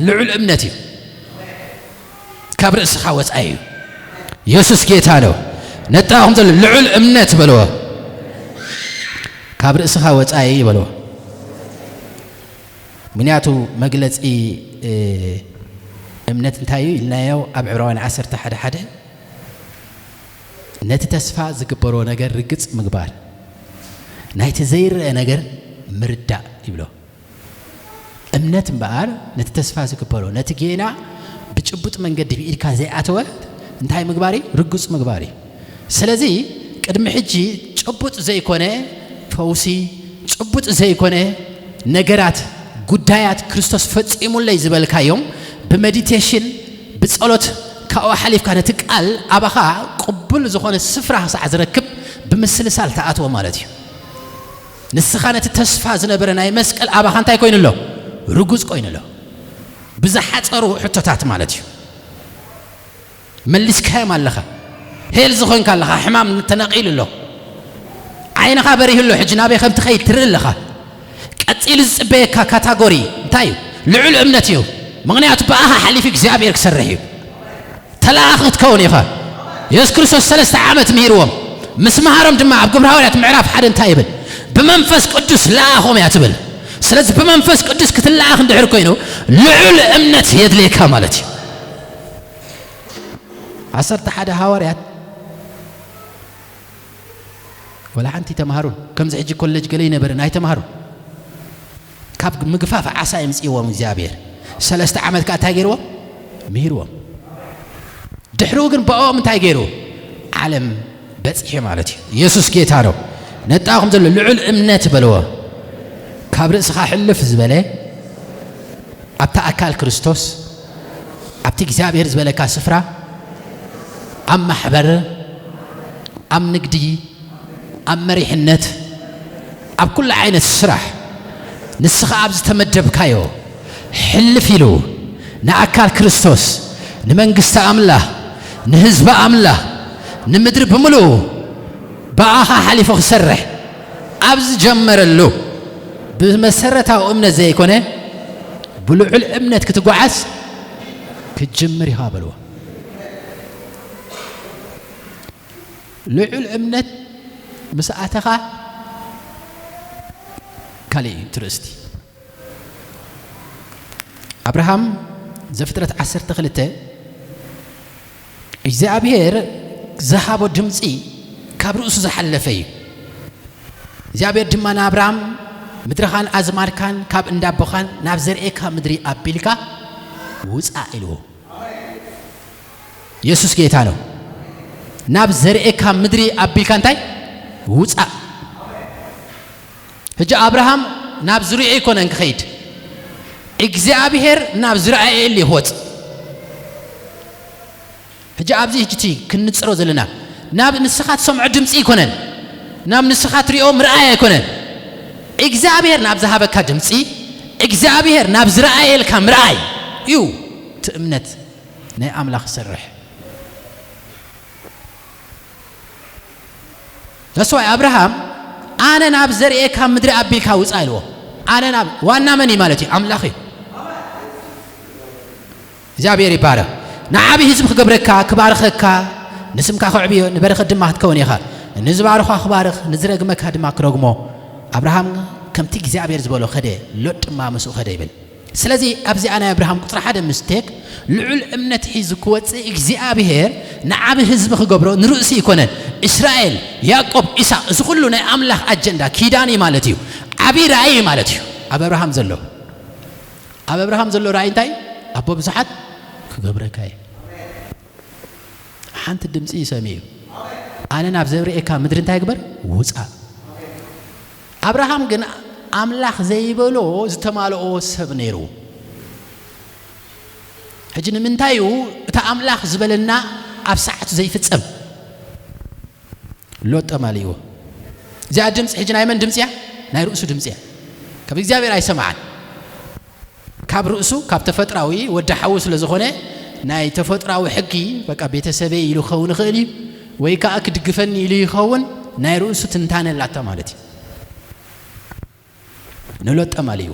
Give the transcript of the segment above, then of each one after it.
ልዑል እምነት እዩ። ካብ ርእስኻ ወጻኢ እዩ። የሱስ ጌታ ነው። ነጣኹም ዘሎ ልዑል እምነት በልዎ። ካብ ርእስኻ ወጻኢ በልዎ። ምክንያቱ መግለጺ፣ እ፣ እምነት እንታይ እዩ ኢልናዮ? ኣብ ዕብራውያን ዓሰርተ ሓደ ሓደ፣ ነቲ ተስፋ ዝግበሮ ነገር ርግጽ ምግባር፣ ናይቲ ዘይረአ ነገር ምርዳእ ይብሎ። እምነት እምበኣር ነቲ ተስፋ ዝግበሮ፣ ነቲ ጌና ብጭቡጥ መንገዲ ብኢድካ ዘይኣተወ እንታይ ምግባር እዩ? ርጉጽ ምግባር እዩ። ስለዚ ቅድሚ ሕጂ ጭቡጥ ዘይኮነ ፈውሲ፣ ጭቡጥ ዘይኮነ ነገራት፣ ጉዳያት ክርስቶስ ፈጺሙለይ ዝበልካዮም ብመዲቴሽን፣ ብጸሎት ካብኡ ሓሊፍካ ነቲ ቃል ኣባኻ ቅቡል ዝኾነ ስፍራ ክሳዕ ዝረክብ ብምስልሳል ትኣትዎ ማለት እዩ። ንስኻ ነቲ ተስፋ ዝነበረ ናይ መስቀል ኣባኻ እንታይ ኮይኑ ኣሎ? ርጉጽ ኮይኑ ኣሎ። ብዝሓጸሩ ሕቶታት ማለት እዩ። መሊስካዮም ኣለኻ። ሄል ዝኾንካ ኣለኻ። ሕማም ተነቒሉ ኣሎ። ዓይንኻ በሪሁ ኣሎ። ሕጂ ናበይ ከም ትኸይድ ትርኢ ኣለኻ። ቀጺሉ ዝጽበየካ ካታጎሪ እንታይ እዩ? ልዑል እምነት እዩ። ምኽንያቱ ብኣኻ ሓሊፉ እግዚኣብሔር ክሰርሕ እዩ። ተለኣኽ ክትከውን ኢኻ። የሱስ ክርስቶስ ሰለስተ ዓመት ምሂርዎም። ምስ መሃሮም ድማ ኣብ ግብረ ሃዋርያት ምዕራፍ ሓደ እንታይ ይብል? ብመንፈስ ቅዱስ ለኣኾም እያ ትብል። ስለዚ ብመንፈስ ቅዱስ ክትለኣኽ እንድሕር ኮይኑ ልዑል እምነት የድልየካ ማለት እዩ። ዓሰርተ ሓደ ሃዋርያት ወላ ሓንቲ ተምሃሩን ከምዚ ሕጂ ኮሌጅ ገለ ይነበርን ኣይተምሃሩን። ካብ ምግፋፍ ዓሳ የምጽእዎም እግዚኣብሔር። ሰለስተ ዓመት ከኣ እንታይ ገይርዎም? ምሂርዎም። ድሕሪኡ ግን ብኦም እንታይ ገይሩ? ዓለም በጺሑ ማለት እዩ። የሱስ ጌታ ነው። ነጣኹም ዘሎ ልዑል እምነት በልዎ። ካብ ርእስኻ ሕልፍ ዝበለ ኣብቲ ኣካል ክርስቶስ፣ ኣብቲ እግዚኣብሔር ዝበለካ ስፍራ፣ ኣብ ማሕበር፣ ኣብ ንግዲ፣ ኣብ መሪሕነት፣ ኣብ ኩሉ ዓይነት ስራሕ ንስኻ ኣብ ዝተመደብካዮ ሕልፍ ኢሉ ንኣካል ክርስቶስ፣ ንመንግስቲ ኣምላኽ፣ ንህዝቢ ኣምላኽ፣ ንምድሪ ብምሉኡ ብኣኻ ሓሊፉ ክሰርሕ ኣብ ዝጀመረሉ ብመሰረታዊ እምነት ዘይኮነ ብልዑል እምነት ክትጓዓዝ ክትጅምር ኢኻ በልዎ። ልዑል እምነት ምስ ኣተኻ ካልእ እዩ እቲ ርእስቲ። ኣብርሃም ዘፍጥረት ዓሰርተ ክልተ እግዚኣብሔር ዝሃቦ ድምፂ ካብ ርእሱ ዝሓለፈ እዩ። እግዚኣብሔር ድማ ንኣብርሃም ምድርኻን ኣዝማድካን ካብ እንዳቦኻን ናብ ዘርእካ ምድሪ ኣቢልካ ውፃእ ኢልዎ። የሱስ ጌታ ነው። ናብ ዘርእካ ምድሪ ኣቢልካ እንታይ ውፃእ። ሕጂ ኣብርሃም ናብ ዝርኦ ኣይኮነን ክኸይድ፣ እግዚኣብሔር ናብ ዝረኣየሉ እዩ ክወፅእ። ሕጂ ኣብዚ ሕጂ እቲ ክንጽሮ ዘለና ናብ ንስኻ ትሰምዖ ድምፂ ኣይኮነን፣ ናብ ንስኻ ትሪኦ ምርኣይ ኣይኮነን። እግዚኣብሔር ናብ ዝሃበካ ድምፂ፣ እግዚኣብሔር ናብ ዝረኣየልካ ምርኣይ እዩ እቲ እምነት ናይ ኣምላኽ ዝሰርሕ። ተስዋይ ኣብርሃም ኣነ ናብ ዘርእካ ምድሪ ኣቢልካ ውፃእ ኢልዎ። ኣነ ናብ ዋና መን እዩ ማለት እዩ? ኣምላኽ እዩ። እግዚኣብሔር ይባረክ። ንዓብዪ ህዝቢ ክገብረካ፣ ክባርኸካ፣ ንስምካ ከዕብዮ፣ ንበረኸት ድማ ክትከውን ኢኻ። ንዝባርኻ ክባርኽ፣ ንዝረግመካ ድማ ክረግሞ። ኣብርሃም ከምቲ እግዚኣብሔር ዝበሎ ኸደ፣ ሎጥ ድማ ምስኡ ኸደ ይብል። ስለዚ ኣብዚኣ ናይ ኣብርሃም ቁፅሪ ሓደ ምስቴክ ልዑል እምነት ሒዙ ክወፅእ እግዚኣብሔር ንዓብ ህዝቢ ክገብሮ ንርእሲ ይኮነን። እስራኤል፣ ያዕቆብ፣ ኢሳቅ፣ እዚ ኩሉ ናይ ኣምላኽ ኣጀንዳ ኪዳን እዩ ማለት እዩ። ዓብዪ ራእይ እዩ ማለት እዩ ኣብ ኣብርሃም ዘሎ። ኣብ ኣብርሃም ዘሎ ራእይ እንታይ? ኣቦ ብዙሓት ክገብረካ እየ። ሓንቲ ድምፂ እዩ ሰሚዑ። ኣነ ናብ ዘርእካ ምድሪ እንታይ ግበር? ውፃእ። ኣብርሃም ግን ኣምላኽ ዘይበሎ ዝተማልኦ ሰብ ነይሩ። ሕጂ ንምንታይ እዩ እቲ ኣምላኽ ዝበለና ኣብ ሰዓቱ ዘይፍጸም? ሎጥ ጠማሊዎ። እዚኣ ድምፂ ሕጂ ናይ መን ድምፂ እያ? ናይ ርእሱ ድምፂ እያ። ካብ እግዚኣብሔር ኣይሰማዓን። ካብ ርእሱ፣ ካብ ተፈጥራዊ ወዲ ሓዉ ስለ ዝኾነ ናይ ተፈጥራዊ ሕጊ በቃ ቤተሰበይ ኢሉ ክኸውን ይኽእል እዩ ወይ ከዓ ክድግፈኒ ኢሉ ይኸውን። ናይ ርእሱ ትንታነ ኣላታ ማለት እዩ። ንሎጥ ጠማሊዎ።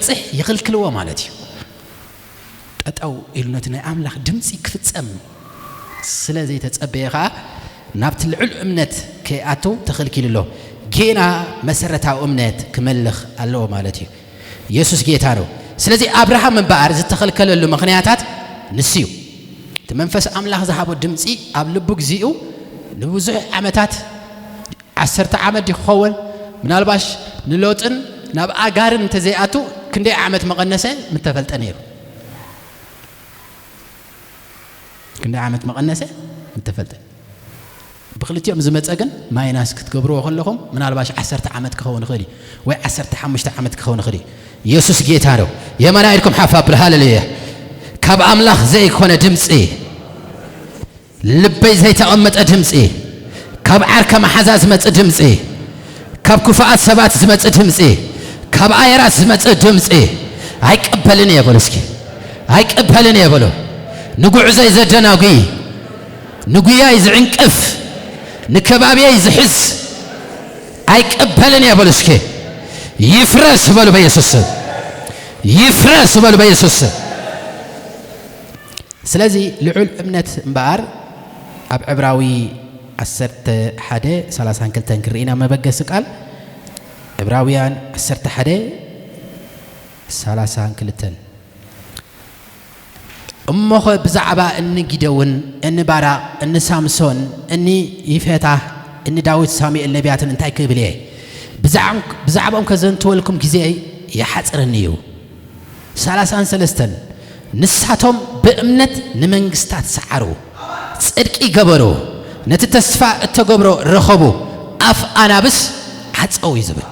ከይበጽሕ ይኽልክልዎ ማለት እዩ። ጠጠው ኢሉ ነቲ ናይ ኣምላኽ ድምፂ ክፍጸም ስለ ዘይተጸበየ ኸዓ ናብቲ ልዑል እምነት ከይኣቱ ተኸልኪሉ ኣሎ። ጌና መሰረታዊ እምነት ክመልኽ ኣለዎ ማለት እዩ። ኢየሱስ ጌታ ነው። ስለዚ ኣብርሃም እምበኣር ዝተኸልከለሉ ምኽንያታት ንሱ እዩ። እቲ መንፈስ ኣምላኽ ዝሃቦ ድምፂ ኣብ ልቡ ግዚኡ ንብዙሕ ዓመታት ዓሰርተ ዓመት ድዩ ክኸውን? ምናልባሽ ንሎጥን ናብ ኣጋርን እንተዘይኣቱ ክንደይ ዓመት መቐነሰ ምተፈልጠ ነይሩ። ክንደይ ዓመት መቐነሰ ምተፈልጠ። ብክልቲኦም ዝመፀ ግን ማይናስ ክትገብርዎ ከለኹም ምናልባሽ ዓሰርተ ዓመት ክኸውን ይኽእል እዩ፣ ወይ ዓሰርተ ሓሙሽተ ዓመት ክኸውን ይኽእል እዩ። ኢየሱስ ጌታ ነው። የማና ኢድኩም ሓፍ ኣብሉ። ሃሌሉያ። ካብ ኣምላኽ ዘይኮነ ድምፂ፣ ልበይ ዘይተቐመጠ ድምፂ፣ ካብ ዓርከ መሓዛ ዝመፅእ ድምፂ፣ ካብ ክፉኣት ሰባት ዝመፅእ ድምፂ፣ ካብ ኣየራት ዝመፅእ ድምፂ ኣይቀበልን እየ በሉ። እስኪ ኣይቀበልን እየ በሉ። ንጉዕዞይ ዘደናጉይ፣ ንጉያይ ዝዕንቅፍ፣ ንከባብየይ ዝሕዝ ኣይቀበልን እየ በሉ። እስኪ ይፍረስ በሉ በኢየሱስ ስም። ይፍረስ በሉ በኢየሱስ ስም። ስለዚ ልዑል እምነት እምበኣር ኣብ ዕብራዊ ዓሰርተ ሓደ ሰላሳን ክልተን ክርኢና መበገሲ ቃል ዕብራውያን ዓሰርተ ሓደ ሰላሳን ክልተን። እሞኸ ብዛዕባ እኒ ጊደውን፣ እኒ ባራቕ፣ እኒ ሳምሶን፣ እኒ ይፌታህ፣ እኒ ዳዊት ሳሙኤል ነቢያትን እንታይ ክብል እየ? ብዛዕም-፣ ብዛዕባኦም ከዘንትወልኩም ግዜ ይሓጽረኒ እዩ። ሰላሳን ሰለስተን። ንሳቶም ብእምነት ንመንግስታት ሰዓሩ፣ ጽድቂ ገበሩ፣ ነቲ ተስፋ እተገብሮ ረኸቡ፣ ኣፍ ኣናብስ ዓጸው እዩ ዝብል።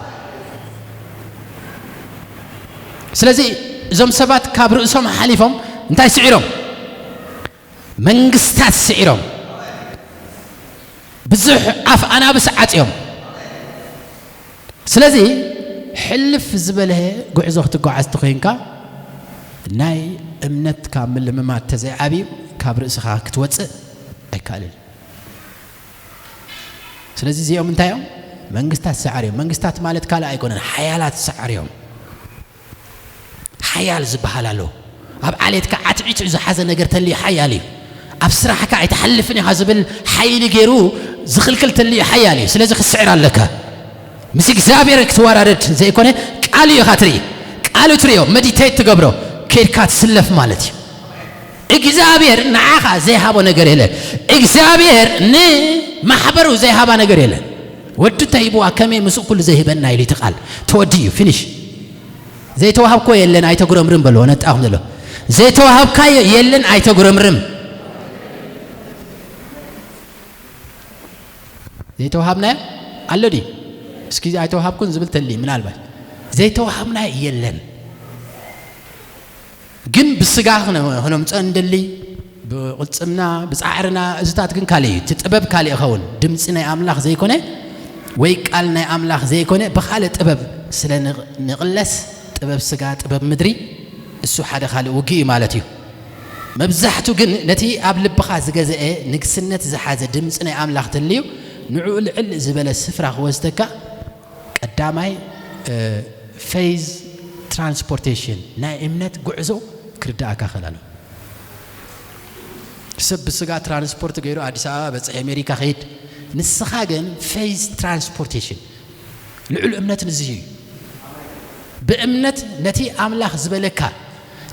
ስለዚ እዞም ሰባት ካብ ርእሶም ሓሊፎም እንታይ ስዒሮም? መንግስታት ስዒሮም፣ ብዙሕ ኣፍ ኣናብስ ዓጽዮም። ስለዚ ሕልፍ ዝበለ ጉዕዞ ክትጓዓዝ ተኾይንካ፣ ናይ እምነት ካብ ምልምማድ ተዘይዓብዩ ካብ ርእስኻ ክትወጽእ ኣይከኣልን። ስለዚ እዚኦም እንታይ እዮም? መንግስታት ሰዓር እዮም። መንግስታት ማለት ካልእ ኣይኮነን፣ ሓያላት ሰዓር እዮም። ሓያል ዝበሃል ኣሎ። ኣብ ዓሌትካ ዓትዒቱ ዝሓዘ ነገር ተልዩ ሓያል እዩ። ኣብ ስራሕካ ኣይትሓልፍን ኢኻ ዝብል ሓይሊ ገይሩ ዝኽልክል ተልዩ ሓያል እዩ። ስለዚ ክስዕር ኣለካ። ምስ እግዚኣብሔር ክትወራረድ ዘይኮነ፣ ቃሉ ኢኻ ትርኢ። ቃሉ ትርእዮ፣ መዲቴት ትገብሮ፣ ከድካ ትስለፍ ማለት እዩ። እግዚኣብሔር ንዓኻ ዘይሃቦ ነገር የለን። እግዚኣብሔር ንማሕበሩ ዘይሃባ ነገር የለን። ወዲ ተሂብዋ ከመይ ምስኡ ኩሉ ዘይህበና ኢሉ እቲ ቃል ተወዲ እዩ። ፊኒሽ። ዘይተዋሃብኮ የለን ኣይተጉረምርም በልዎ። ነጣኹም ዘሎ ዘይተዋሃብካዮ የለን ኣይተጉረምርም። ዘይተዋሃብናዮ ኣሎ ድዩ? እስኪ ኣይተዋሃብኩን ዝብል ተሊ ምናልባት ዘይተዋሃብናዮ የለን። ግን ብስጋ ክነ-፣ ክነምፅኦ እንደሊ፣ ብቕልፅምና፣ ብፃዕርና፣ እዚታት ግን ካልእ እዩ። እቲ ጥበብ ካልእ ይኸውን። ድምፂ ናይ ኣምላኽ ዘይኮነ ወይ ቃል ናይ ኣምላኽ ዘይኮነ ብኻልእ ጥበብ ስለ ንቕ-፣ ንቕለስ፣ ጥበብ ስጋ፣ ጥበብ ምድሪ፣ እሱ ሓደ ካልእ ውግእ እዩ ማለት እዩ። መብዛሕቱ ግን ነቲ ኣብ ልብኻ ዝገዘአ ንግስነት ዝሓዘ ድምፂ ናይ ኣምላኽ ተልዩ ንዕኡ ልዕል ዝበለ ስፍራ ክወስደካ ቀዳማይ፣ እ፣ ፌዝ ትራንስፖርቴሽን ናይ እምነት ጉዕዞ ክርዳእካ ክእል ኣለዎ። ሰብ ብስጋ ትራንስፖርት ገይሩ ኣዲስ ኣበባ በጽሕ ኣሜሪካ ከይድ፣ ንስኻ ግን ፌዝ ትራንስፖርቴሽን ልዑል እምነት ንዚ እዩ። ብእምነት ነቲ ኣምላኽ ዝበለካ፣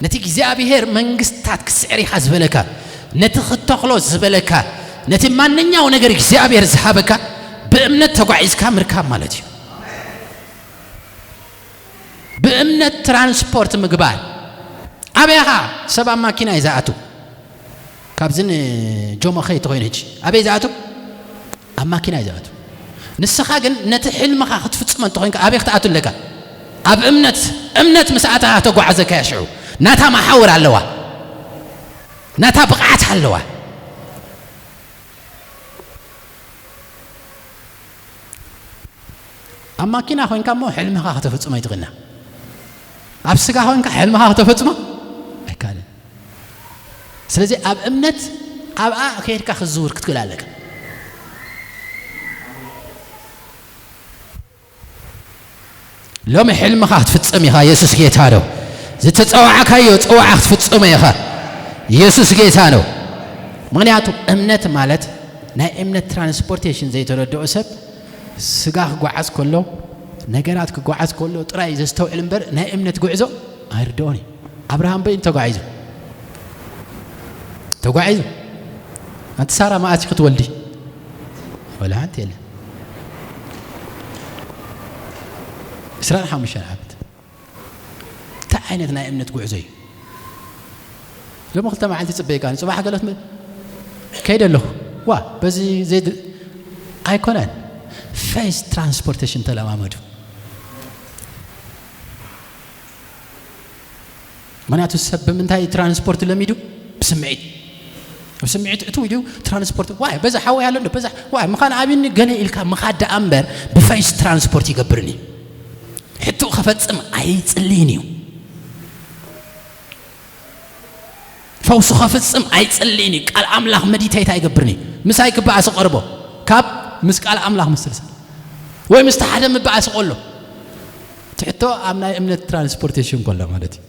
ነቲ እግዚኣብሔር መንግስትታት ክስዕር ኢኻ ዝበለካ፣ ነቲ ክተኽሎ ዝበለካ፣ ነቲ ማንኛው ነገር እግዚኣብሔር ዝሃበካ ብእምነት ተጓዒዝካ ምርካብ ማለት እዩ። ብእምነት ትራንስፖርት ምግባር። ኣበይ ኢኻ? ሰብ ኣብ ማኪና እዩ ዝኣቱ። ካብዚ ንጆሞ ኸይ ተኾይኑ ሕጂ ኣበይ ዝኣቱ? ኣብ ማኪና እዩ ዝኣቱ። ንስኻ ግን ነቲ ሕልምኻ ክትፍጽሞ እንተኾይንካ ኣበይ ክትኣቱ ኣለካ? ኣብ እምነት። እምነት ምስ ኣተኻ ተጓዓዘካ እያ ሽዑ። ናታ መሓውር ኣለዋ። ናታ ብቕዓት ኣለዋ። ኣብ ማኪና ኮይንካ እሞ ሕልምኻ ከተፈጽሞ ኣይትኽእልና። ኣብ ስጋ ኮይንካ ሕልምኻ ከተፈጽሞ ኣይከኣልን። ስለዚ ኣብ እምነት ኣብኣ ከይድካ ክትዝውር ክትክእል ኣለካ። ሎሚ ሕልምኻ ክትፍጽም ኢኻ። የሱስ ጌታ ነው። ዝተጸዋዕካዮ ጽዋዕ ክትፍጽሞ ኢኻ። የሱስ ጌታ ነው። ምኽንያቱ እምነት ማለት ናይ እምነት ትራንስፖርቴሽን ዘይተረድኦ ሰብ ስጋ ክጓዓዝ ከሎ፣ ነገራት ክጓዓዝ ከሎ ጥራይ ዘስተውዕል እምበር ናይ እምነት ጉዕዞ ኣይርድኦን እዩ። ኣብርሃም በይኑ ተጓዒዙ፣ ተጓዒዙ። ኣንቲ ሳራ መኣስ ክትወልዲ? ወላ ሓንቲ የለን። ዕስራን ሓሙሽተን ዓመት። እንታይ ዓይነት ናይ እምነት ጉዕዞ እዩ? ሎሚ ክልተ መዓልቲ ጽበይካ፣ ንጽባሕ ገለት ም-፣ ከይደ ኣለኹ። ዋ፣ በዚ ዘይድ-፣ ኣይኮነን። ፌዝ ትራንስፖርቴሽን ተለማመዱ። ምኽንያቱ ሰብ ብምንታይ ትራንስፖርት ለሚዱ? ብስምዒት። ኣብ ስምዒት እትው ኢሉ ትራንስፖርት፣ ዋይ፣ በዛ ሓወይ ኣሎ እንዶ፣ በዛ፣ ዋይ፣ ምኻን ኣብኒ ገለ ኢልካ ምኻድ ደኣ እምበር ብፌዝ ትራንስፖርት ይገብርን እዩ። ሕቶኡ ከፈጽም ኣይጽልይን እዩ። ፈውሱ ከፍጽም ኣይጽልይን እዩ። ቃል ኣምላኽ መዲቴት ኣይገብርን እዩ። ምሳይ ክበኣስ ቀርቦ። ካብ ምስ ቃል ኣምላኽ ምስልሰል። ወይ ምስቲ ሓደ ምበኣስ ከሎ። ትሕቶ ኣብ ናይ እምነት ትራንስፖርቴሽን ከሎ ማለት እዩ።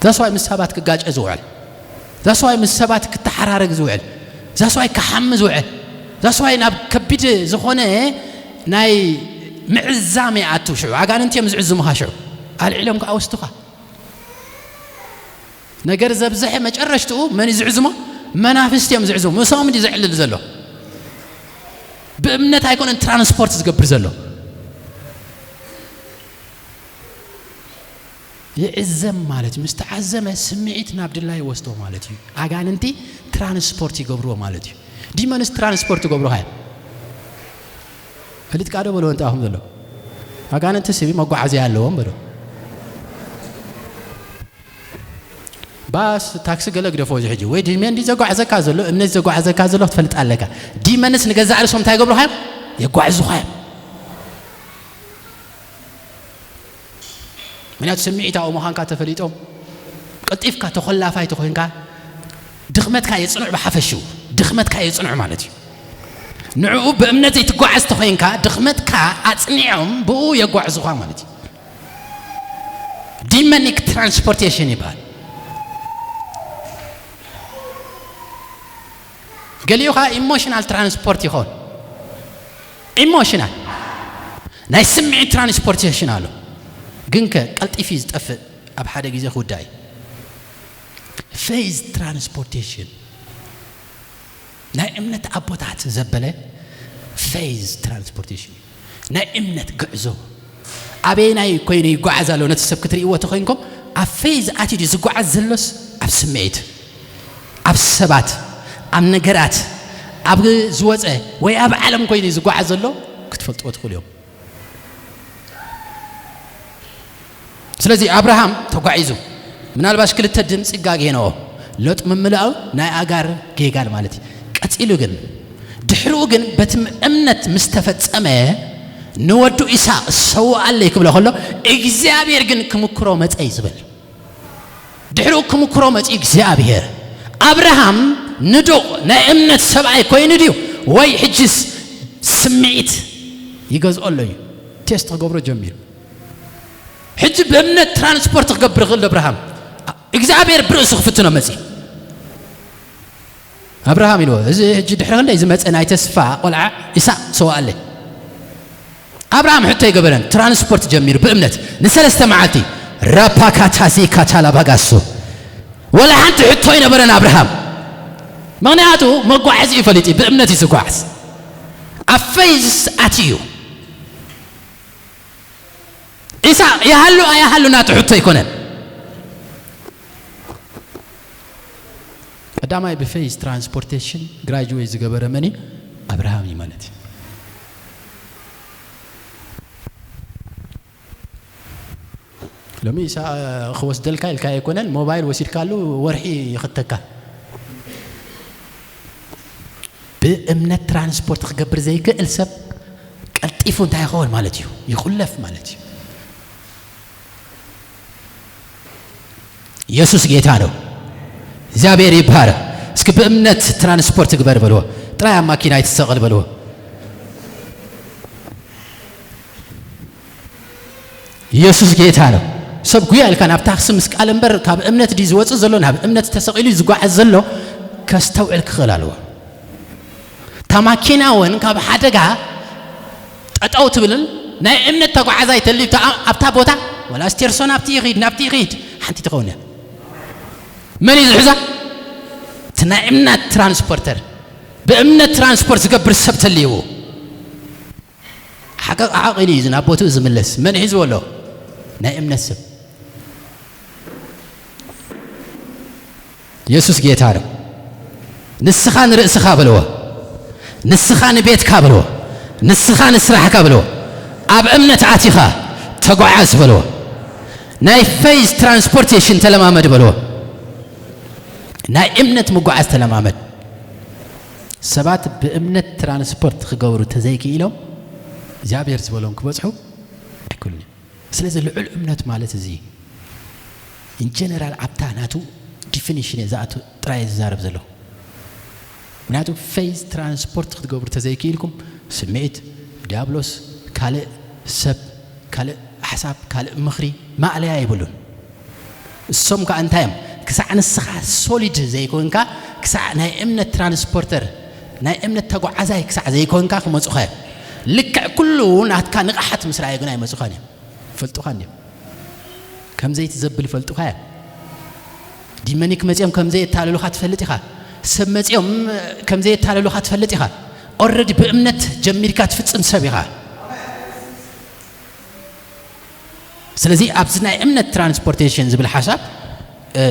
ዛስዋይ ምስ ሰባት ክጋጨ ዝውዕል፣ ዛስዋይ ምስ ሰባት ክተሓራረግ ዝውዕል፣ ዛስዋይ ክሓሚ ዝውዕል፣ ዛስዋይ ናብ ከቢድ ዝኾነ ናይ ምዕዛም ይኣቱ። ሽዑ ኣጋንንቲ እዮም ዝዕዝሙኻ። ሽዑ ኣልዒሎም ከዓ ወስዱኻ። ነገር ዘብዝሐ መጨረሽትኡ መን እዩ ዝዕዝሞ? መናፍስቲ እዮም ዝዕዝሙ። ምስኦም እንዲ ዘዕልል ዘሎ፣ ብእምነት ኣይኮነን ትራንስፖርት ዝገብር ዘሎ። ይዕዘም ማለት እዩ። ምስ ተዓዘመ ስምዒት ናብ ድላይ ይወስዶ ማለት እዩ። ኣጋንንቲ ትራንስፖርት ይገብርዎ ማለት እዩ። ዲመንስ ትራንስፖርት ይገብሩኻ እዮም። ፈሊጥካ ዶ በሎ እንተ ኣኹም ዘሎ ኣጋንንቲ ስቢ መጓዓዝያ ኣለዎም በሎ። ባስ፣ ታክሲ ገለ ግደፎ፣ እዚ ሕጂ ወይ ዲመን እንዲ ዘጓዕዘካ ዘሎ፣ እምነት ዘጓዕዘካ ዘሎ ክትፈልጥ ኣለካ። ዲመንስ ንገዛእ ርእሶም እንታይ ይገብሩኻ እዮም? የጓዕዙኻ እዮም። ምክንያቱ ስምዒታዊ ምዃንካ ተፈሊጦም፣ ቀልጢፍካ ተኾላፋይ ተኾይንካ፣ ድኽመትካ የጽንዑ። ብሓፈሽኡ ድኽመትካ የጽንዑ ማለት እዩ። ንዕኡ ብእምነት ዘይትጓዓዝ ተኾይንካ፣ ድኽመትካ ኣጽኒዖም ብኡ የጓዕዙኻ ማለት እዩ። ዲመኒክ ትራንስፖርቴሽን ይበሃል። ገሊኡ ኸዓ ኢሞሽናል ትራንስፖርት ይኸውን። ኢሞሽናል ናይ ስምዒት ትራንስፖርቴሽን ኣሎ። ግን ከ ቀልጢፊ ዝጠፍእ፣ ኣብ ሓደ ግዜ ክውዳእ እዩ። ፌዝ ትራንስፖርቴሽን ናይ እምነት ኣቦታት ዘበለ ፌዝ ትራንስፖርቴሽን እዩ። ናይ እምነት ጉዕዞ ኣበየናይ ኮይኑ ይጓዓዝ ኣሎ? ነቲ ሰብ ክትርእይዎ ተኾይንኩም፣ ኣብ ፌዝ ኣትዩ ድዩ ዝጓዓዝ ዘሎስ ኣብ ስምዒት፣ ኣብ ሰባት፣ ኣብ ነገራት፣ ኣብ ዝወፀ ወይ ኣብ ዓለም ኮይኑ ዝጓዓዝ ዘሎ ክትፈልጥዎ ትኽእሉ እዮም። ስለዚ ኣብርሃም ተጓዒዙ፣ ምናልባሽ ክልተ ድምፂ ጋጌንኦ፣ ሎጥ ምምላኡ ናይ ኣጋር ጌጋን ማለት እዩ። ቀፂሉ ግን፣ ድሕሪኡ ግን በቲ እምነት ምስ ተፈጸመ፣ ንወዱ ኢሳቅ ሰውኣለይ ክብሎ ከሎ፣ እግዚኣብሔር ግን ክምክሮ መጸ እዩ ዝብል። ድሕሪኡ ክምክሮ መጺኡ እግዚኣብሔር፣ ኣብርሃም ንዱቕ ናይ እምነት ሰብኣይ ኮይኑ ድዩ ወይ ሕጅስ ስምዒት ይገዝኦ ኣሎ እዩ? ቴስት ክገብሮ ጀሚሩ። ሕጂ ብእምነት ትራንስፖርት ክገብር ይኽእል ዶ ኣብርሃም? እግዚኣብሔር ብርእሱ ክፍትኖ መጺኡ። ኣብርሃም ኢልዎ፣ እዚ ሕጂ ድሕሪ ክንደይ ዝመጸ ናይ ተስፋ ቆልዓ ኢሳቅ ሰውኣለይ። ኣብርሃም ሕቶ ኣይገበረን፣ ትራንስፖርት ጀሚሩ ብእምነት ንሰለስተ መዓልቲ። ራፓካታሲ ካታላባጋሶ፣ ወላ ሓንቲ ሕቶ ኣይነበረን ኣብርሃም። ምኽንያቱ መጓዓዚ እዩ ፈሊጡ፣ ብእምነት እዩ ዝጓዓዝ። ኣብ ፌዝ ኣትዩ። ኢሳቅ ይሃሉ ኣይሃሉ ናቱ ሕቶ ኣይኮነን። ቀዳማይ ብፌዝ ትራንስፖርቴሽን ግራጁዌት ዝገበረ መን እዩ? ኣብርሃም እዩ ማለት እዩ። ሎሚ ኢሳቅ ክወስደልካ ኢልካ ኣይኮነን፣ ሞባይል ወሲድካሉ ወርሒ ይኽተካ። ብእምነት ትራንስፖርት ክገብር ዘይክእል ሰብ ቀልጢፉ እንታይ ይኸውን ማለት እዩ? ይኹለፍ ማለት እዩ። ኢየሱስ ጌታ ነው። እግዚኣብሔር ይባረክ። እስኪ ብእምነት ትራንስፖርት ግበር በልዎ። ጥራይ ኣብ ማኪና ኣይትሰቐል በልዎ። ኢየሱስ ጌታ ነው። ሰብ ጉያ ኢልካ ናብ ታክሲ ምስቃል እምበር፣ ካብ እምነት ድዩ ዝወፅእ ዘሎ፣ ናብ እምነት ተሰቒሉ ዝጓዓዝ ዘሎ ከስተውዕል ክኽእል ኣለዎ። እታ ማኪና እውን ካብ ሓደጋ ጠጠው ትብልን ናይ እምነት ተጓዓዛይ ተልዩ፣ እታ ኣብታ ቦታ፣ ወላ ስቴርሶ ናብቲ ይኺድ፣ ናብቲ ይኺድ፣ ሓንቲ ትኸውን እያ። መን እዩ ዝሕዛ? እቲ ናይ እምነት ትራንስፖርተር። ብእምነት ትራንስፖርት ዝገብር ሰብ ተልይዎ። ሓቀ-፣ ዓቕሊ እዩ ናብ ቦትኡ ዝምለስ። መን ሒዝዎ ኣሎ? ናይ እምነት ሰብ። ኢየሱስ ጌታ ነው። ንስኻ ንርእስኻ በልዎ። ንስኻ ንቤትካ በልዎ። ንስኻ ንስራሕካ በልዎ። ኣብ እምነት ኣቲኻ ተጓዓዝ በልዎ። ናይ ፌዝ ትራንስፖርቴሽን ተለማመድ በልዎ። ናይ እምነት ምጓዓዝ ተለማመድ። ሰባት ብእምነት ትራንስፖርት ክገብሩ ተዘይክኢሎም፣ እግዚኣብሔር ዝበሎም ክበጽሑ ኣይክእሉን እዮም። ስለዚ ልዑል እምነት ማለት እዚ ኢን ጀነራል ኣብታ ናቱ ዲፊኒሽን እየ ዝኣቱ ጥራይ እየ ዝዛረብ ዘለኹ። ምክንያቱ ፌዝ ትራንስፖርት ክትገብሩ ተዘይክኢልኩም፣ ስምዒት፣ ዲያብሎስ፣ ካልእ ሰብ፣ ካልእ ሓሳብ፣ ካልእ ምኽሪ ማእለያ የብሉን። እሶም ከኣ እንታይ እዮም? ክሳዕ ንስኻ ሶሊድ ዘይኮንካ፣ ክሳዕ ናይ እምነት ትራንስፖርተር፣ ናይ እምነት ተጓዓዛይ ክሳዕ ዘይኮንካ ክመጹኻ እዮም። ልክዕ ኩሉ ናትካ ንቕሓት ምስ ረኣዩ ግን ኣይመጹኻን እዮም። ፈልጡኻ እንዲዮም። ከም ዘይትዘብል ፈልጡኻ እዮም። ዲመኒክ መጺኦም ከም ዘየታለሉኻ ትፈልጥ ኢኻ። ሰብ መጺኦም ከም ዘየታለሉኻ ትፈልጥ ኢኻ። ኦልሬዲ ብእምነት ጀሚርካ ትፍጽም ሰብ ኢኻ። ስለዚ ኣብዚ ናይ እምነት ትራንስፖርቴሽን ዝብል ሓሳብ፣ እ፣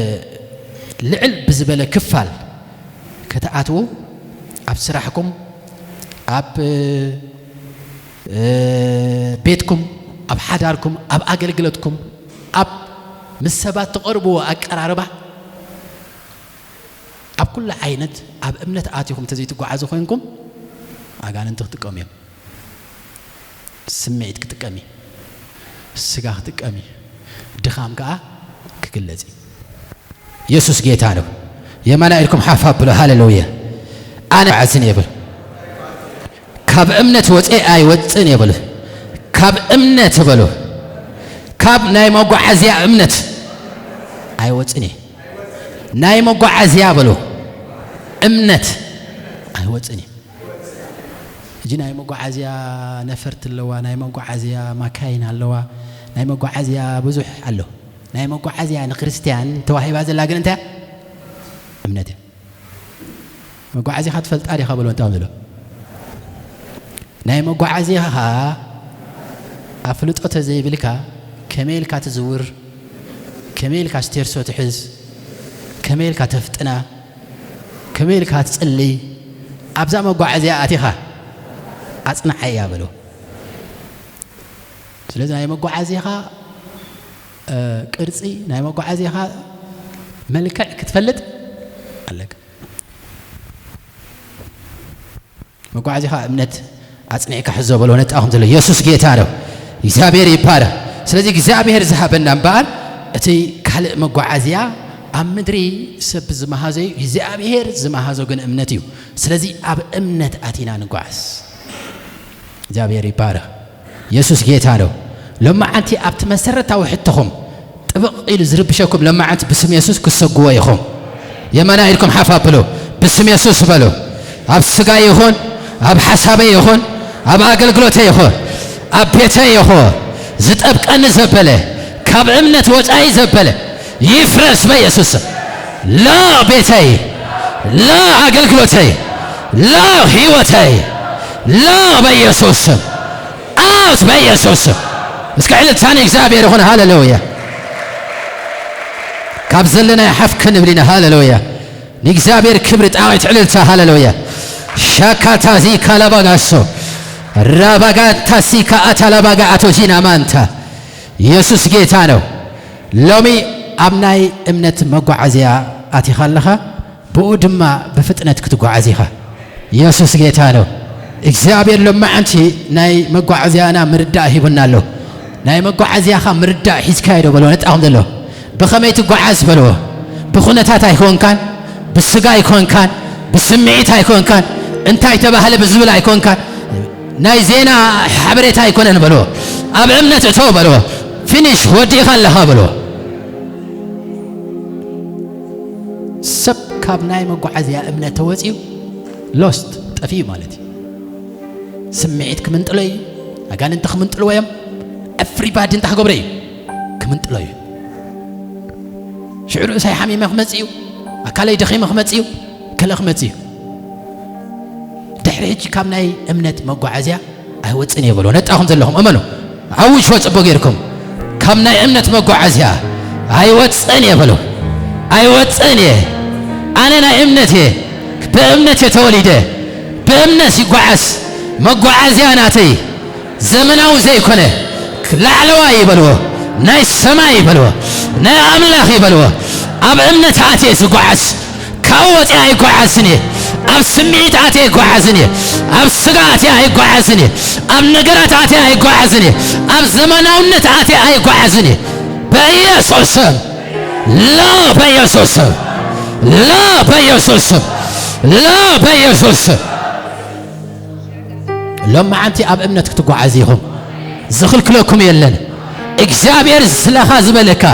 ልዕል ብዝበለ ክፋል ከተኣትዉ፣ ኣብ ስራሕኩም፣ ኣብ፣ እ፣ ቤትኩም፣ ኣብ ሓዳርኩም፣ ኣብ ኣገልግሎትኩም፣ ኣብ ምስ ሰባት ትቐርብዎ ኣቀራርባ፣ ኣብ ኩሉ ዓይነት ኣብ እምነት ኣቲኹም እንተዘይትጓዓዙ ኮይንኩም፣ ኣጋንንቲ ክጥቀሙ እዮም። ስምዒት ክጥቀም እዩ። ስጋ ክጥቀም እዩ። ድኻም ከኣ ክግለጽ እዩ። የሱስ ጌታ ነው። የማና ኢድኩም ሓፍ ኣብሉ። ሃሌሉያ። ኣነ ኣይጓዓዝን እየ በሉ። ካብ እምነት ወጸ ኣይወጽን እየ በሉ። ካብ እምነት በሉ። ካብ ናይ መጓዓዝያ እምነት ኣይወጽን እየ። ናይ መጓዓዝያ በሉ። እምነት ኣይወጽን እየ። ሕጂ ናይ መጓዓዝያ ነፈርቲ ኣለዋ፣ ናይ መጓዓዝያ ማካይን ኣለዋ፣ ናይ መጓዓዝያ ብዙሕ ኣሎ። ናይ መጓዓዝያ ንክርስትያን ተዋሂባ ዘላ ግን እንታይ እያ? እምነት እያ። መጓዓዝያኻ ትፈልጣ ዲኻ በሎ እንታይ ዘሎ? ናይ መጓዓዝያኻ ኣፍልጦ ተዘይብልካ ከመይ ኢልካ ትዝውር? ከመይ ኢልካ ስቴርሶ ትሕዝ? ከመይ ኢልካ ተፍጥና? ከመይ ኢልካ ትጽሊ? ኣብዛ መጓዓዝያ ኣቲኻ ኣጽንዓያ በሎ። ስለዚ ናይ መጓዓዝያኻ፣ እ፣ ቅርጺ፣ ናይ መጓዓዝያኻ መልክዕ ክትፈልጥ ኣለካ። መጓዓዝያኻ እምነት ኣጽኒዕካ ሕዞ በሎ። ነጣኹም ዘሎ የሱስ ጌታ ነው። እግዚኣብሔር ይባረክ። ስለዚ እግዚኣብሔር ዝሃበና እምበኣር እቲ ካልእ መጓዓዝያ ኣብ ምድሪ ሰብ ዝመሃዞ እዩ፣ እግዚኣብሔር ዝመሃዞ ግን እምነት እዩ። ስለዚ ኣብ እምነት ኣቲና ንጓዓዝ። እግዚኣብሔር ይባረክ። የሱስ ጌታ ነው። ሎማዓንቲ ኣብቲ መሰረታዊ ሕቶኹም ጥብቕ ኢሉ ዝርብሸኩም ሎማዓንቲ ብስም የሱስ ክሰግዎ ኢኹም። የማና ኢድኩም ሓፍ ኣብሉ። ብስም የሱስ በሉ። ኣብ ስጋ ይኹን፣ ኣብ ሓሳበይ ይኹን፣ ኣብ ኣገልግሎተይ ይኹን፣ ኣብ ቤተይ ይኹን፣ ዝጠብቀኒ ዘበለ፣ ካብ እምነት ወጻኢ ዘበለ፣ ይፍረስ በኢየሱስ ስም። ላ ቤተይ፣ ላ ኣገልግሎተይ፣ ላ ህይወተይ፣ ላ በኢየሱስ ስም። ኣውት በኢየሱስ ስም። እስከ ዕልልታ ንእግዚኣብሔር ይኹን። ሃሌሉያ። ካብ ዘለናዮ ሓፍ ክንብል ኢና። ሃሌሉያ። ንእግዚኣብሔር ክብሪ ጣቒት ዕልልታ። ሃሌሉያ። ሻካታዚ ካላባጋሶ ራባጋታሲ ከኣታላባጋ ኣቶዚና ማንታ። የሱስ ጌታ ነው። ሎሚ ኣብ ናይ እምነት መጓዓዝያ ኣቲኻ ኣለኻ፣ ብኡ ድማ ብፍጥነት ክትጓዓዝ ኢኻ። የሱስ ጌታ ነው። እግዚኣብሔር ሎማዓንቲ ናይ መጓዓዝያና ምርዳእ ሂቡና ኣሎ። ናይ መጓዓዝያኻ ምርዳእ ሒዝካዮ ዶ በሎ፣ ነጣኹም ዘሎ። ብኸመይ ትጓዓዝ በልዎ። ብኹነታት ኣይኮንካን፣ ብስጋ ኣይኮንካን፣ ብስምዒት ኣይኮንካን፣ እንታይ ተባህለ ብዝብል ኣይኮንካን። ናይ ዜና ሓበሬታ ኣይኮነን በልዎ። ኣብ እምነት እቶ በልዎ። ፊኒሽ፣ ወዲእኻ ኣለኻ በልዎ። ሰብ ካብ ናይ መጓዓዝያ እምነት ተወፂኡ ሎስት፣ ጠፊኡ ማለት እዩ። ስምዒት ክምንጥሎ እዩ። ኣጋንንቲ ክምንጥልዎ እዮም። ኤቭሪባዲ እንታይ ክገብሮ እዩ? ክምንጥሎ እዩ። ሽዑ ርእሰይ ሓሚመ ክመጽእ እዩ። ኣካለይ ደኺመ ክመጽእ እዩ። ከለ ክመጽእ እዩ። ድሕሪ ሕጂ ካብ ናይ እምነት መጓዓዝያ ኣይወጽእን እየ በሎ። ነጣኹም ዘለኹም እመኑ። ኣውጅዎ ጽቡቕ ጌርኩም። ካብ ናይ እምነት መጓዓዝያ ኣይወጽእን እየ በሎ። ኣይወጽእን እየ። ኣነ ናይ እምነት እየ። ብእምነት እየ ተወሊደ። ብእምነት ይጓዓዝ። መጓዓዝያ ናተይ ዘመናዊ ዘይኮነ ላዕለዋይ ይበልዎ፣ ናይ ሰማይ ይበልዎ፣ ናይ ኣምላኽ ይበልዎ። ኣብ እምነት ኣትየ ዝጓዓዝ፣ ካብኡ ወፅየ ኣይጓዓዝን እየ። ኣብ ስምዒት ኣትየ ኣይጓዓዝን እየ። ኣብ ስጋ ኣትየ ኣይጓዓዝን እየ። ኣብ ነገራት ኣትየ ኣይጓዓዝን እየ። ኣብ ዘመናውነት ኣትየ ኣይጓዓዝን እየ። በኢየሱስ ስም፣ ላ በኢየሱስ ስም፣ ላ በኢየሱስ ስም፣ ላ በኢየሱስ ስም። ሎማዓንቲ ኣብ እምነት ክትጓዓዙ ኢኹም። ዝኽልክለኩም የለን። እግዚኣብሔር ስለኻ ዝበለካ፣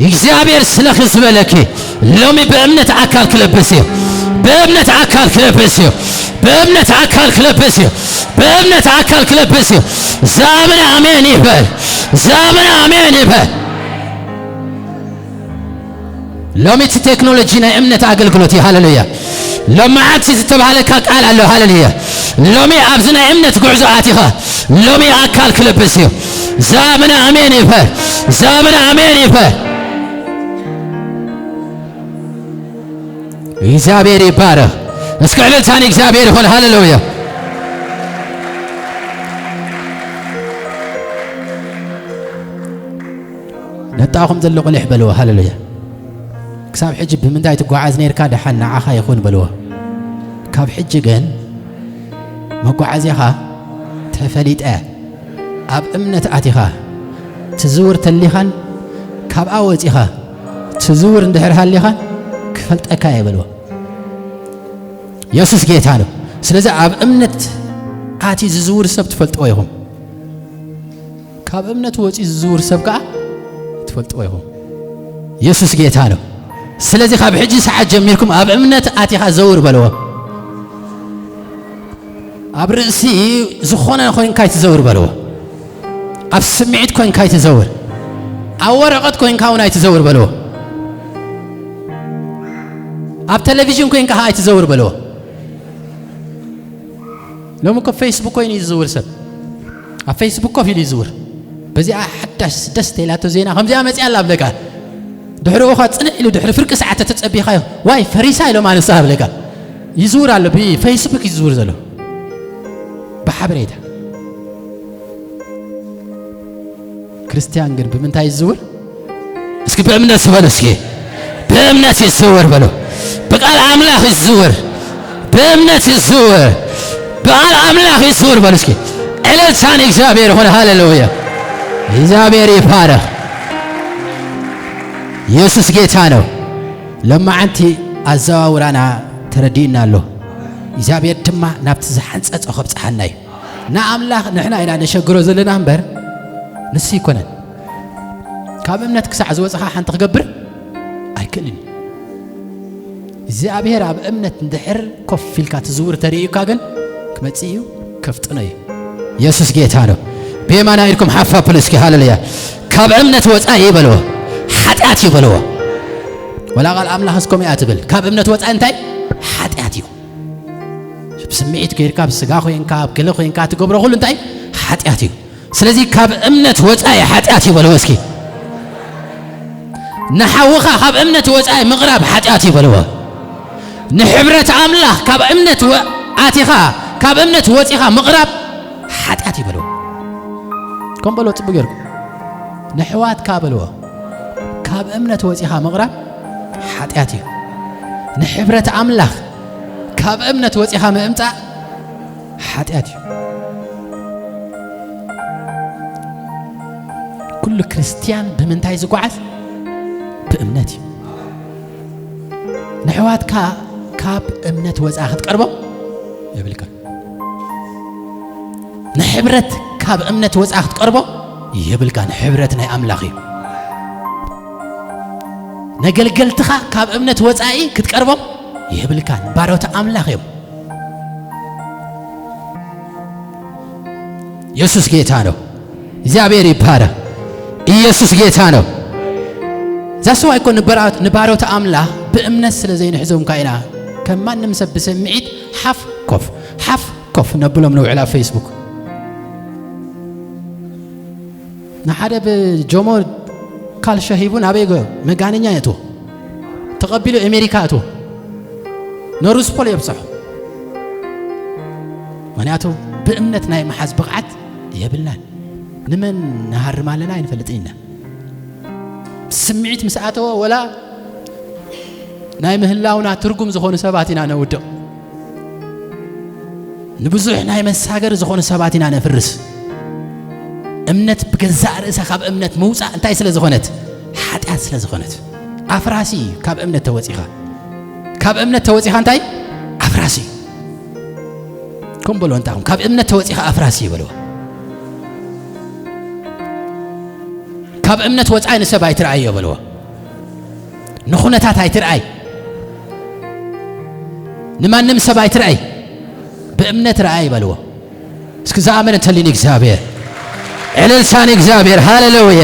እግዚኣብሔር ስለኺ ዝበለኪ፣ ሎሚ ብእምነት ኣካል ክለብስ እዩ። ብእምነት ኣካል ክለብስ እዩ። ብእምነት ኣካል ክለብስ እዩ። ብእምነት ኣካል ክለብስ እዩ። ዛብን ኣሜን ይበል። ዛብን ኣሜን ይበል። ሎሚ እቲ ቴክኖሎጂ ናይ እምነት ኣገልግሎት እዩ። ሃሌሉያ። ሎሚ ዓቲ ዝተባህለካ ቃል ኣሎ። ሃሌሉያ። ሎሚ ኣብዚ ናይ እምነት ጉዕዞ ኣቲኻ ሎሚ ኣካል ክለብስ እዩ። ዛብን ኣሜን ይበል። ዛብን ኣሜን ይበል። እግዚኣብሔር ይባረኽ። እስኪ ዕልልታን እግዚኣብሔር ይኹን። ሃሌሉያ። ነጣኹም ዘሎ ቁሊሕ በልዎ። ሃሌሉያ። ክሳብ ሕጂ ብምንታይ ትጓዓዝ ነርካ? ደሓን ንዓኻ ይኹን በልዎ። ካብ ሕጂ ግን መጓዓዝያኻ ተፈሊጠ። ኣብ እምነት ኣቲኻ ትዝውር ተሊኻን ካብኣ ወጺኻ ትዝውር እንድሕር ሃሊኻን ክፈልጠካ እየ በልዎ። የሱስ ጌታ ነው። ስለዚ ኣብ እምነት ኣትዩ ዝዝውር ሰብ ትፈልጥዎ ኢኹም። ካብ እምነት ወጺኡ ዝዝውር ሰብ ከኣ ትፈልጥዎ ኢኹም። የሱስ ጌታ ነው። ስለዚ ካብ ሕጂ ሰዓት ጀሚርኩም ኣብ እምነት ኣቲኻ ዘውር በልዎ። ኣብ ርእሲ ዝኾነ ኮይንካ ኣይትዘውር በልዎ። ኣብ ስምዒት ኮይንካ ኣይትዘውር። ኣብ ወረቐት ኮይንካ እውን ኣይትዘውር በልዎ። ኣብ ቴሌቪዥን ኮይንካ ኣይትዘውር በልዎ። ሎሚ እኮ ፌስቡክ ኮይኑ እዩ ዝዝውር ሰብ። ኣብ ፌስቡክ ኮፍ ኢሉ ይዝውር። በዚኣ ሓዳሽ ደስ ተይላቶ ዜና ከምዚኣ መጺኣ ኣላ ኣብለካ። ድሕሪኡ ኸ ጽንዕ ኢሉ ድሕሪ ፍርቂ ሰዓት ተተጸቢኻዮ፣ ዋይ ፈሪሳ ኢሎም ኣነሳ ኣብለካ። ይዝውር ኣሎ፣ ብፌስቡክ እዩ ዝዝውር ዘሎ። ብሓበሬታ። ክርስትያን ግን ብምንታይ ይዝውር? እስኪ ብእምነት ዝበሉ እስኪ። ብእምነት ይዝውር በሉ። ብቃል ኣምላኽ ይዝውር። ብእምነት ይዝውር። ብቃል ኣምላኽ ይዝውር በሉ እስኪ። ዕልልታ ንእግዚኣብሔር ይኹን። ሃሌሉያ። እግዚኣብሔር ይባረኽ። የሱስ ጌታ ነው። ሎማዓንቲ ኣዘዋውራና ተረዲእና ኣሎ። እግዚኣብሔር ድማ ናብቲ ዝሓንጸጾ ከብጽሓና እዩ። ንኣምላኽ ንሕና ኢና ነሸግሮ ዘለና እምበር ንሱ ኣይኮነን። ካብ እምነት ክሳዕ ዝወጽኻ ሓንቲ ክገብር ኣይክእልን እዩ። እግዚኣብሔር ኣብ እምነት እንድሕር ኮፍ ኢልካ ትዝውር ተርእዩካ ግን ክመጽእ እዩ፣ ከፍጥኖ እዩ። የሱስ ጌታ ነው። ብየማና ኢድኩም ሓፍ ኣብሉ እስኪ። ሃሌሉያ። ካብ እምነት ወጻኢ ይበልዎ፣ ሓጢኣት ይበልዎ። ወላ ቃል ኣምላኽ እስከም እያ ትብል። ካብ እምነት ወጻኢ እንታይ? ሓጢኣት እዩ። ብስምዒት ጌርካ፣ ብስጋ ኮይንካ፣ ኣብ ገለ ኮይንካ ትገብሮ ኩሉ እንታይ? ሓጢኣት እዩ። ስለዚ ካብ እምነት ወጻኢ ሓጢኣት እዩ በልዎ እስኪ። ንሓውኻ ካብ እምነት ወጻኢ ምቕራብ ሓጢኣት እዩ በልዎ። ንሕብረት ኣምላኽ ካብ እምነት ወ-፣ ኣቲኻ፣ ካብ እምነት ወጺኻ ምቕራብ ሓጢኣት እዩ በልዎ። ከም በልዎ ጽቡቕ ጌርኩም። ንሕዋትካ በልዎ። ካብ እምነት ወጺኻ ምቕራብ ሓጢኣት እዩ። ንሕብረት ኣምላኽ ካብ እምነት ወጺኻ ምእምጻእ ሓጢኣት እዩ። ኩሉ ክርስትያን ብምንታይ ዝጓዓዝ? ብእምነት እዩ። ንሕዋትካ ካብ እምነት ወጻኢ ክትቀርቦ የብልካ። ንሕብረት ካብ እምነት ወጻኢ ክትቀርቦ የብልካ። ንሕብረት ናይ ኣምላኽ እዩ። ነገልገልትኻ ካብ እምነት ወጻኢ ክትቀርቦም የብልካን። ባሮት ኣምላኽ እዮም። የሱስ ጌታ ነው። እግዚኣብሔር ይባረክ። ኢየሱስ ጌታ ነው። ዛስዋ እኮ ንበራ-፣ ንባሮት ኣምላኽ ብእምነት ስለ ዘይንሕዞም ካኢና ከም ማንም ሰብ ብስምዒት ሓፍ ኮፍ፣ ሓፍ ኮፍ ነብሎም ንውዕል ኣብ ፌስቡክ። ንሓደ ብጆሞ ካልሾ ሂቡ ናበይ ገ-፣ መጋነኛ የእትዎ። ተቐቢሉ ኣሜሪካ ኣእትዎ። ነሩስፖል የብፅሖ። ምኽንያቱ ብእምነት ናይ ምሓዝ ብቕዓት የብልናን። ንመን ንሃርም ኣለና ኣይንፈልጥን ኢና። ስምዒት ምስ ኣተወ ወላ ናይ ምህላውና ትርጉም ዝኾኑ ሰባት ኢና ነውድቕ። ንብዙሕ ናይ መሳገሪ ዝኾኑ ሰባት ኢና ነፍርስ። እምነት ብገዛእ ርእሳ ካብ እምነት ምውጻእ እንታይ ስለ ዝኾነት? ሓጢኣት ስለ ዝኾነት። ኣፍራሲ እዩ ካብ እምነት ተወጺኻ። ካብ እምነት ተወጺኻ እንታይ? ኣፍራሲ እዩ። ከም በልዎ እንታኹም፣ ካብ እምነት ተወጺኻ ኣፍራሲ እዩ በልዎ። ካብ እምነት ወጻኢ ንሰብ ኣይትርኣዮ በልዎ። ንኹነታት ኣይትርኣይ። ንማንም ሰብ ኣይትርኣይ። ብእምነት ረኣይ በልዎ። እስኪ ዝኣመነ እንተልዩ ንእግዚኣብሔር፣ ዕልልታ ንእግዚኣብሔር። ሃሌሉያ።